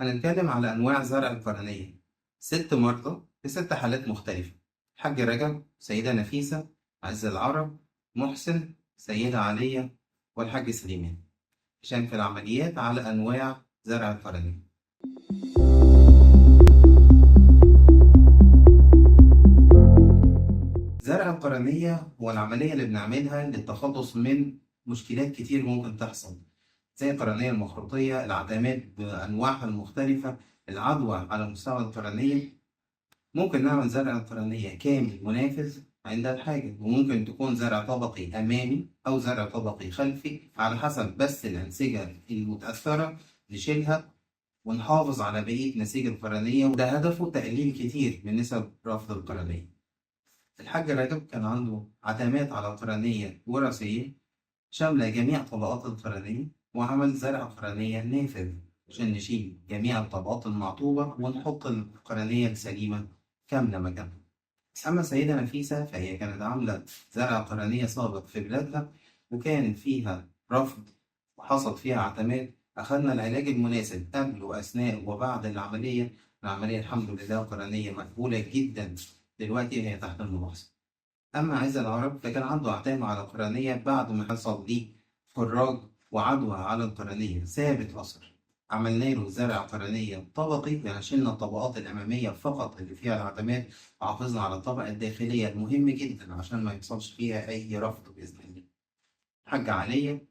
هنتكلم على أنواع زرع القرنية. 6 مرضى في 6 حالات مختلفة: الحاج رجب، سيدة نفيسة، عز العرب، محسن، سيدة علية، والحاج سليمان. عشان في العمليات على أنواع زرع القرنية. زرع القرنية هو العملية اللي بنعملها للتخلص من مشكلات كتير ممكن تحصل، زي القرنية المخروطية، العتامات بأنواعها المختلفة، العدوى على مستوى القرنية. ممكن نعمل زرع القرنية كامل منافذ عند الحاجة، وممكن تكون زرع طبقي أمامي أو زرع طبقي خلفي على حسب، بس الأنسجة المتأثرة نشيلها ونحافظ على بقية نسيج القرنية، وده هدفه تقليل كتير من نسب رفض القرنية. الحاج رجب كان عنده عتامات على القرنية وراثية شاملة جميع طبقات القرنية، وعمل زرع قرنية نافذ عشان نشيل جميع الطبقات المعطوبة ونحط القرنية السليمة كاملة مكانها. أما السيدة نفيسة فهي كانت عاملة زرع قرنية سابق في بلادها، وكان فيها رفض وحصل فيها عتمات. أخذنا العلاج المناسب قبل وأثناء وبعد العملية. العملية الحمد لله قرنية مقبولة جدا، دلوقتي هي تحت الملاحظة. أما عز العرب فكان عنده عتامة على القرنية بعد ما حصل ليه خراج وعدوى على القرنية سابت أثر. عملنا له زرع قرنية طبقي، يعني شلنا الطبقات الأمامية فقط اللي فيها العتمات، وحافظنا على الطبقة الداخلية المهم جدا عشان ما يحصلش فيها أي رفض بإذن الله. الحاجة علية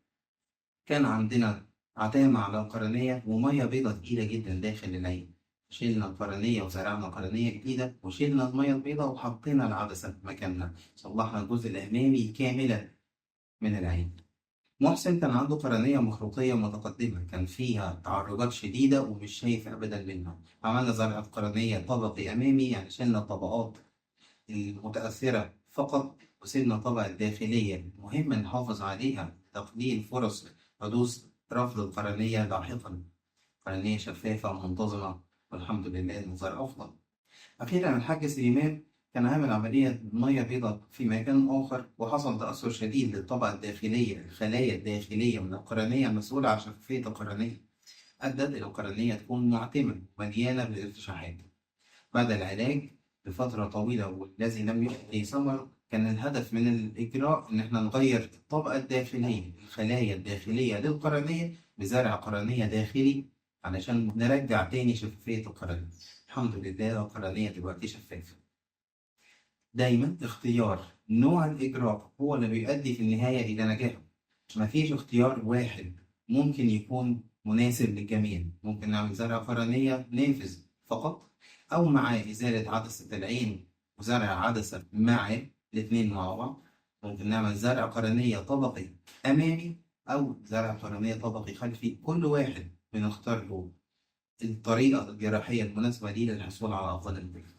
كان عندنا عتامة على القرنية ومية بيضة تقيلة جدا داخل العين، شلنا القرنية وزرعنا قرنية جديدة، وشلنا المية البيضة وحطينا العدسة مكانها، صلحنا الجزء الأمامي كاملا من العين. محسن كان عنده قرنية مخروطية متقدمة، كان فيها تعرجات شديدة ومش شايف أبدا منها. عملنا زرع قرنية طبقي أمامي، يعني شلنا الطبقات المتأثرة فقط وسيبنا الطبقة الداخلية، مهم نحافظ عليها تقليل فرص حدوث رفض القرنية لاحقا. قرنية شفافة ومنتظمة والحمد لله المظهر أفضل. أخيرا الحاج سليمان كان عامل عملية مية بيضاء في مكان آخر، وحصل تأثر شديد للطبقة الداخلية، الخلايا الداخلية من القرنية المسؤولة عن شفافية القرنية، أدت إلى القرنية تكون معتمة ومليانة بالارتشاحات. بعد العلاج لفترة طويلة والذي لم يؤتي ثمر، كان الهدف من الإجراء إن إحنا نغير الطبقة الداخلية، الخلايا الداخلية للقرنية بزرع قرنية داخلي علشان نرجع تاني شفافية القرنية. الحمد لله القرنية دلوقتي شفافة. دايما اختيار نوع الإجراء هو اللي بيؤدي في النهاية إلى نجاحه. مفيش اختيار واحد ممكن يكون مناسب للجميع. ممكن نعمل زرع قرنية نافذ فقط، أو مع إزالة عدسة العين وزرع عدسة مع الاثنين مع بعض. ممكن نعمل زرع قرنية طبقي أمامي أو زرع قرنية طبقي خلفي. كل واحد بنختار له الطريقة الجراحية المناسبة ليه للحصول على أفضل النتيجة.